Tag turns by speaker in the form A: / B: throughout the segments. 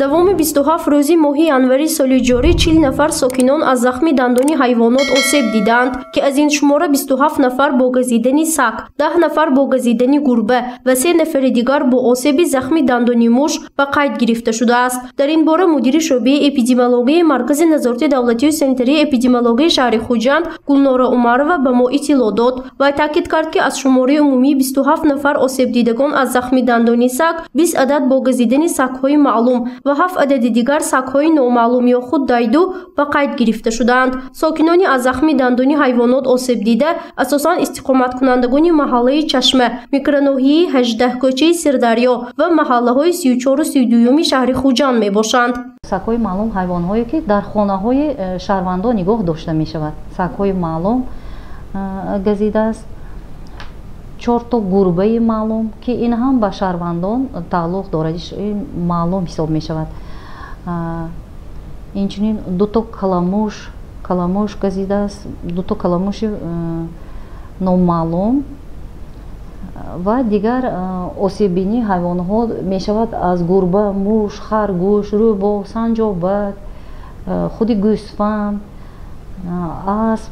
A: Давоми 27 рӯзи моҳи январи соли ҷорӣ 40 нафар сокинон аз захми дандони ҳайвонот осеб дидаанд, ки аз ин шумора 27 нафар бо газидани саг, 10 нафар бо газидани гурба ва 3 нафари дигар бо осеби захми дандони муш ба қайд гирифта шудааст. Дар ин бора мудири шӯъбаи эпидемиологияи Маркази назорати давлатию санитарии эпидемиологияи шаҳри Хуҷанд Гулнора Умарова ба мо иттилоъ дод ва таъкид кард, ки аз шумораи умумии 27 нафар осебдидагон аз захми дандони саг 20 адад бо газидани сагҳои маълум ва 7 адади дигар сагҳои номаълум ё худ дайду ба қайд гирифта шудаанд. Сокинони аз захми дандони ҳайвонот осебдида асосан истиқоматкунандагони маҳаллаи Чашма, микроноҳияи 18, кӯчаи Сирдарё ва маҳаллаҳои 34 32 шаҳри Хуҷанд мебошанд.
B: Сагҳои маълум ҳайвонҳое, ки дар хонаҳои шаҳрвандон нигоҳ дошта мешавад. Сагҳои маълум газидааст. 4 гурбаи маълум, ки ин ҳам ба шаҳрвандон тааллуқ дорад, ин маълум ҳисоб мешавад. Инчунин 2 каламуш газидааст, 2 каламуши номаълум ва дигар осеббинии ҳайвонҳо мешавад аз гурба, муш, харгӯш, рӯбоҳ, санҷобак, худи гӯсфанд, асп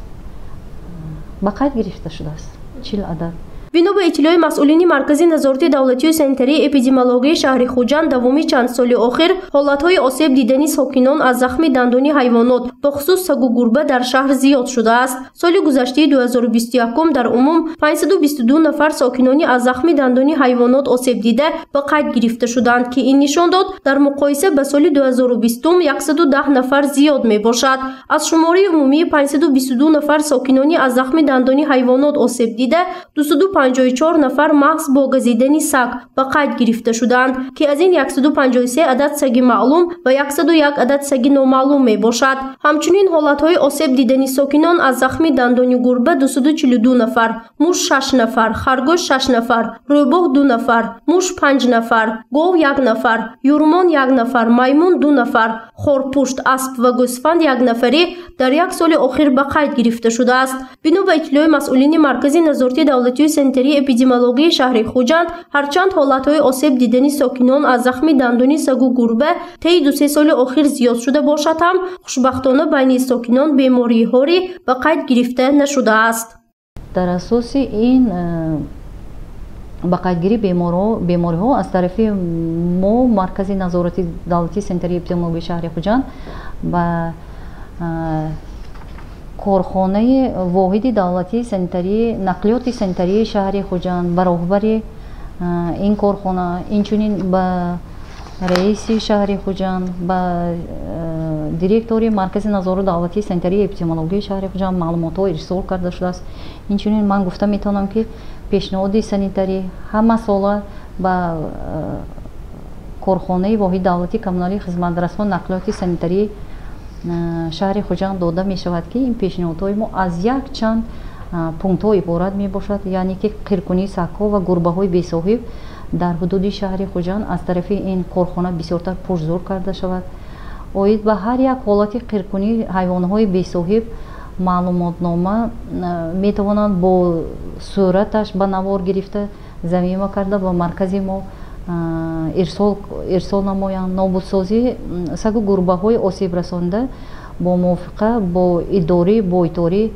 B: ба қайд гирифта шудааст 40 адад.
A: Бино ба иттилои масъулини Маркази назорати давлатию санитарии эпидемиологияи шаҳри Хуҷанд, давоми чанд соли охир ҳолатҳои осеб дидани сокинон аз захми дандони ҳайвонот, бахусус сагу гурба, дар шаҳр зиёд шудааст. Соли гузаштаи 2021 дар умум 522 нафар сокинони аз захми дандони ҳайвонот осеб дида ба қайд гирифта шуданд, ки ин нишон дод дар муқоиса ба соли 2020 110 нафар зиёд мебошад. Аз шумораи умумии 522 нафар сокинони аз захми дандони ҳайвонот осеб дида 254 нафар маҳз бо газидани саг ба қайд гирифта шуданд, ки аз ин 153 адад саги маълум ва 101 адад саги номаълум мебошад. Ҳамчунин ҳолатҳои осеб дидани сокинон аз захми дандони гурба 242 нафар, муш 6 нафар, харгӯш 6 нафар, рӯбоҳ 2 нафар, муш 5 нафар, гов 1 нафар, юрмон 1 нафар, маймун 2 нафар, хорпушт, асп ва гӯсфанд 1 нафарӣ дар як соли охир ба қайд гирифта шудааст. Бино ба иттилои масъулини Маркази назорати давлатию санитарии эпидемиологияи шаҳри Хуҷанд, ҳарчанд ҳолатҳои осеб дидани сокинон аз захми дандони сагу гурба таи 2-3 соли охир зиёд шуда бошад ҳам, хушбахтона байни сокинон бемориҳоре ба қайд гирифта нашудааст.
B: Дар асоси ин ба қайдгирии бемориҳо аз тарафи мо Маркази назорати давлатии санитарии эпидемиологияи шаҳри Хуҷанд ба корхонаи воҳиди давлатии санитарии нақлиёти санитарии шаҳри Хуҷанд, ба роҳбари ин корхона, инчунин ба раиси шаҳри Хуҷанд, ба директори Маркази назорати давлатии санитарии эпидемиологияи шаҳри Хуҷанд маълумотҳо ирсол карда шудааст. Инчунин ман гуфта метавонам, ки пешниҳоди санитарӣ ҳама сола ба корхонаи воҳиди давлатии коммуналии хизматрасон нақлиёти санитарии шаҳри Хуҷанд дода мешавад, ки ин пешниҳодҳои мо аз якчанд пунктҳо иборат мебошад, яъне ки қиркунии сагҳо ва гурбаҳои бесоҳиб дар ҳудуди шаҳри Хуҷанд аз тарафи ин корхона бисёртар пурзур карда шавад. Оид ба ҳар як ҳолати қиркунии ҳайвонҳои бесоҳиб маълумотнома метавонанд бо сураташ ба навор гирифта замима карда ба маркази мо ирсол намоянд. Нобудсозии сагу гурбаҳои осебрасонда бо мувофиқа бо идории бойторӣ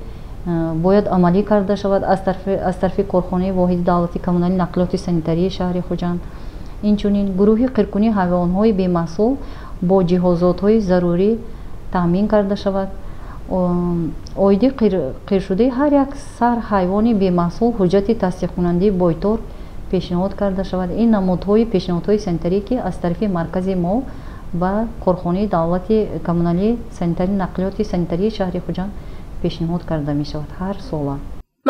B: бояд амалӣ карда шавад аз тарафи корхонаи воҳиди давлатии коммуналии нақлиёти санитарии шаҳри Хуҷанд. Инчунин гурӯҳи қиркунии ҳайвонҳои бемаҳсул бо ҷиҳозотҳои зарурӣ таъмин карда шавад. Оиди қиршудаи ҳар як сар ҳайвони бемаҳсул ҳуҷҷати тасдиқкунандаи бойтор пешниҳод карда шавад. Ин намудҳои пешниҳодҳои санитарие, ки аз тарафи маркази мо ба корхонаи давлати коммуналии санитарии нақлиёти санитарии шаҳри Хуҷанд пешниҳод карда мешавад ҳар сола.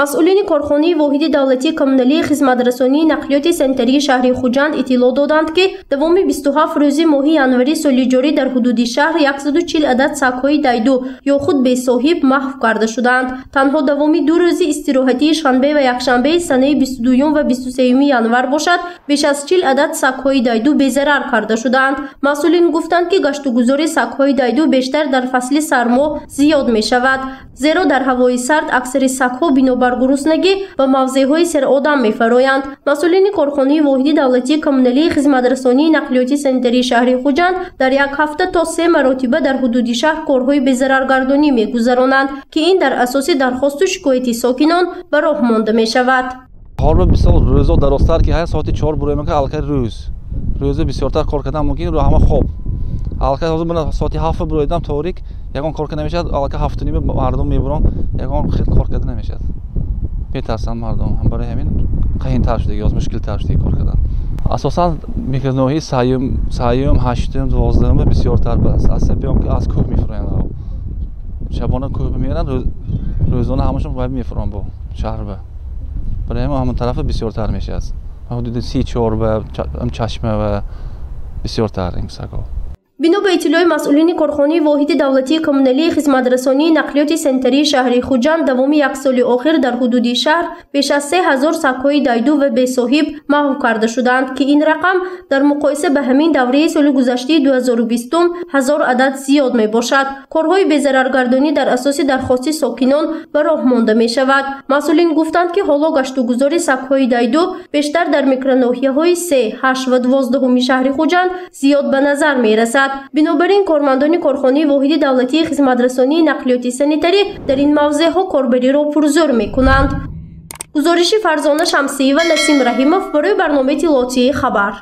A: Масъулини корхонаи воҳиди давлатии коммуналии хизматрасонии нақлиёти санитарии шаҳри Хуҷанд иттилоъ доданд, ки давоми 27 рӯзи моҳи январи соли ҷорӣ дар ҳудуди шаҳр 140 адад сагҳои дайду ё худ бесоҳиб маҳв карда шуданд. Танҳо давоми 2 рӯзи истироҳатии шанбе ва якшанбеи санаи 22 ва 23 январ бошад, беш аз 40 адад сагҳои дайду безарар карда шуданд. Масъулин гуфтанд, ки гаштугузори сагҳои дайду бештар дар фасли сармо зиёд мешавад, зеро дар ҳавои сард аксари сагҳо бино Бинобар гуруснагӣ ба мавзеъҳои серодам мефароянд. Масъулини корхонаи воҳиди давлатии коммуналии хизматрасонии нақлиёти санитарии шаҳри Хуҷанд дар як ҳафта то 3 маротиба дар ҳудуди шаҳр корҳои безараргардонӣ мегузаронанд, ки ин дар асоси дархосту шикояти сокинон ба роҳ монда мешавад.
C: Ҳоло бисёр рӯзо дарозтар ки ҳар соати 4 буроем алкай рӯза бисёртар кор кардан мумкин, рӯ ҳама хоб. Алкай ҳозир ман соати 7 буроидам торик, ягон кор карда намешавад, алкай 7:30 мардум мебурон, ягон хел кор карда намешавад. Метарсанд мардум, ҳам барои ҳамин қийинтар шудагӣ, ҳозир мушкилтар шудагӣ кор кардан. Асосан микроноҳияи 3-юм, 8-ум, 12-ум бисёртар аз сабаби он ки аз кӯҳ мефуроянд. Шабона кӯҳ меоранд, рӯзона ҳамашон вай мефуранд бо шаҳр ба. Барои ҳамин ҳамон тарафа бисёртар мешавад. Ҳудуди 34 ба Чашма ва бисёртар ин сагҳо.
A: Бино ба иттилои масъулини корхонаи воҳиди давлатии коммуналии хизматрасонии нақлиёти санитарии шаҳри Хуҷанд давоми як соли охир дар ҳудуди шаҳр беш аз 3000 сагҳои дайду ва бесоҳиб маҳв карда шудаанд, ки ин рақам дар муқоиса ба ҳамин давраи соли гузаштаи 2020 1000 адад зиёд мебошад. Корҳои безараргардонӣ дар асоси дархости сокинон ба роҳ монда мешавад. Масъулин гуфтанд, ки ҳоло гаштугузори сагҳои дайду бештар дар микроноҳияҳои 3, 8 ва 12 шаҳри Хуҷанд зиёд ба назар мерасад. Бинобар ин кормандони корхонаи воҳиди давлатии хизматрасонии нақлиёти санитарӣ дар ин мавзеъҳо корбариро пурзӯр мекунанд. Гузориши Фарзона Шамсиева, Насим Раҳимов барои барномаи иттилоотии Хабар.